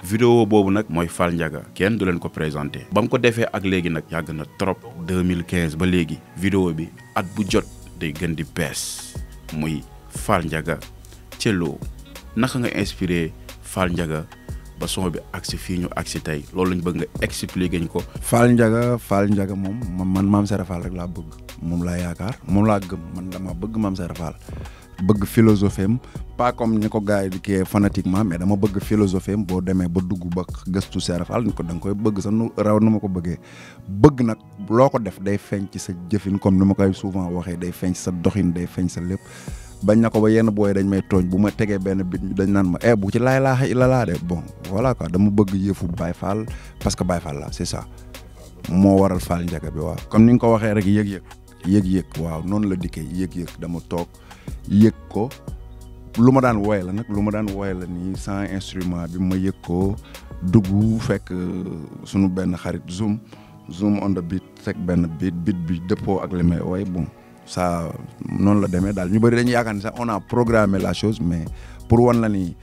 vidéo boobu nag mooy Fall Ndiaga kenn du leen ko présenté ba mu ko defee ak léegi nag yàgg na trop 2015 ba léegi vidéo bi at bu jot day gën di bees muy Fall Ndiaga Thiello naka nga inspiré Fall Ndiaga ba son bi agsi fii ñu agsi tey loolu lañ bëgg nga expliquer ñu ko. Fall Ndiaga moom man Mame Serap Fall rek laa bëgg moom laa yaakaar moom laa gëm man dama bëgg Mame Serap Fall bëgg philosophie am pas comme ni ko gars yi di kii fanatiquement mais dama bëgg philosophie am boo demee ba dugg ba gëstu Serap Fall ni ko da nga koy bëgg sax nu raw nu ma ko bëggee bëgg nag loo ko def day feeñ ci sa jëfin comme ni ma koy souvent waxee day feeñ sa doxin day feeñ sa lépp bañ na ko ba yenn booy dañ may tooñ bu ma tegee benn bit dañ naan ma bu ci laa ilaaha illallaah de bon voilà quoi dama bëgg yëfu Baye Fall parce que Baye Fall la c'est ça moo waral Fall Ndiaga bi waaw comme ni nga ko waxee rek yëg-yëg waaw noonu la dikkee yëg-yëg dama toog yëg ko lu ma daan woy la nag lu ma daan woy la nii sans instrument bi ma yëg ko dugg fekk sunu benn xarit zoom on the beat fekk benn beat bi dëppoo ak li may woy bon ça noonu la demee daal ñu bëri dañuy yaakaar ni sax on a programmé la chose mais pour wan la ni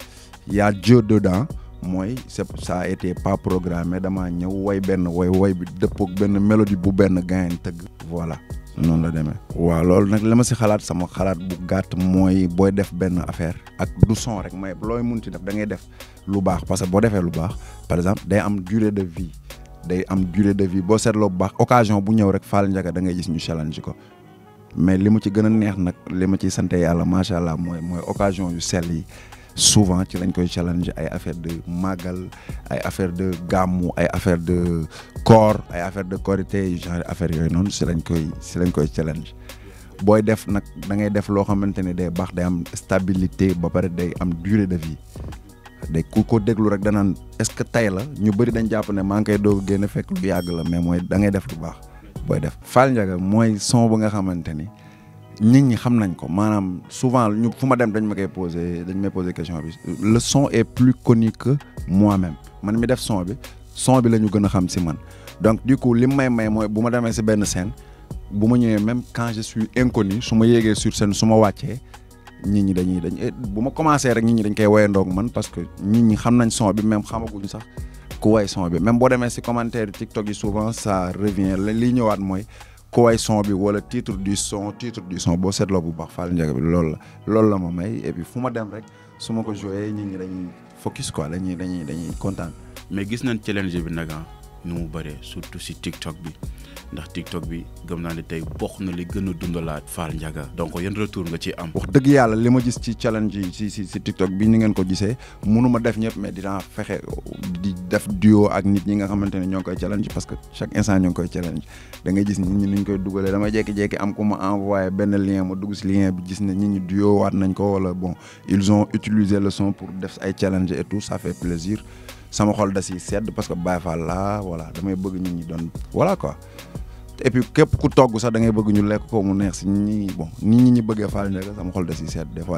y a Dieu dedans mooy ça a été pas programmé damaa ñëw woy benn woy bi dëppoo ak benn mélodie bu benn gain tëgg voilà noonu la demee waaw loolu nag la ma si xalaat sama xalaat bu gàtt mooy booy def benn affaire ak du son rek may looy mun ci def da ngay def lu baax parce que boo defee lu baax par exemple day am durée de vie boo seetloo bu baax occasion bu ñëw rek Fall Ndiaga da ngay gis ñu challenge ko mais li mu ci gën a neex nag li ma ciy sant yàlla macha allah mooy occasion yu sell yi souvent ci lañ koy challenge ay affaire de màggal ay affaire de gàmmu ay affaire de koor ay affaire de korité genre affaire yooyu noonu si lañ koy challenge booy def nag da ngay def loo xamante ne day baax day am stabilité ba pare day am durée de vie day ku ko déglu rek danaan est-ce que tey la ñu bëri dañ jàpp ne maa ngi koy doog génn fekk lu yàgg la mais mooy da ngay def lu baax booy def Fall Ndiaga mooy son bu nga xamante ni nit ñi xam nañ ko maanaam souvent ñu fu ma dem dañ may poser question bi le son est plus connu que moi-même man mi def son bi la ñu gën a xam si man donc du coup li may mooy bu ma demee si benn scène bu ma ñëwee même quand je suis inconnu su ma yéegee sur scène su ma wàccee nit ñi dañ bu ma commencé rek nit ñi dañ koy woyee ndoog man parce que nit ñi xam nañ son bi même xamaguñ sax ku way son bi même boo demee si commentaire TikTok yi souvent ça revient li ñëwaat mooy ku way son bi wala titre du son boo seetloo bu baax Fall Ndiaga bi loolu la ma may et puis fu ma dem rek su ma ko joué nit ñi dañuy focus quoi dañuy kontaan. mais gis nañ challenge bi nag nu mu bëree surtout si TikTok bi ndax TikTok bi gëm naa ne tey bokk na li gën a dundalaat Fall Ndiaga donc yan retour nga ci am. wax dëgg yàlla li ma gis ci challenge yi si TikTok bi ni ngeen ko gisee mënu ma def ñëpp mais dinaa fexe di def duo ak nit ñi nga xamante ne ñoo ngi koy challenge parce que chaque instant ñoo ngi koy challenge da ngay gis nit ñi ni ñu koy dugalee damay jékki-jékki am ku ma envoyé benn lien ma dugg si lien bi gis ne nit ñi duo waat nañ ko wala bon ils ont utilisé le son pour def ay challenge et tout ça fait plaisir sama xol da si sedd parce que Baye Fall la voilà damay bëgg nit ñi doon voilà quoi. et puis képp ku togg sax da ngay bëgg ñu lekk ko mu neex si nit ñi bon nit ñi bëggee Fall Ndiaga sama xol da si seet des fois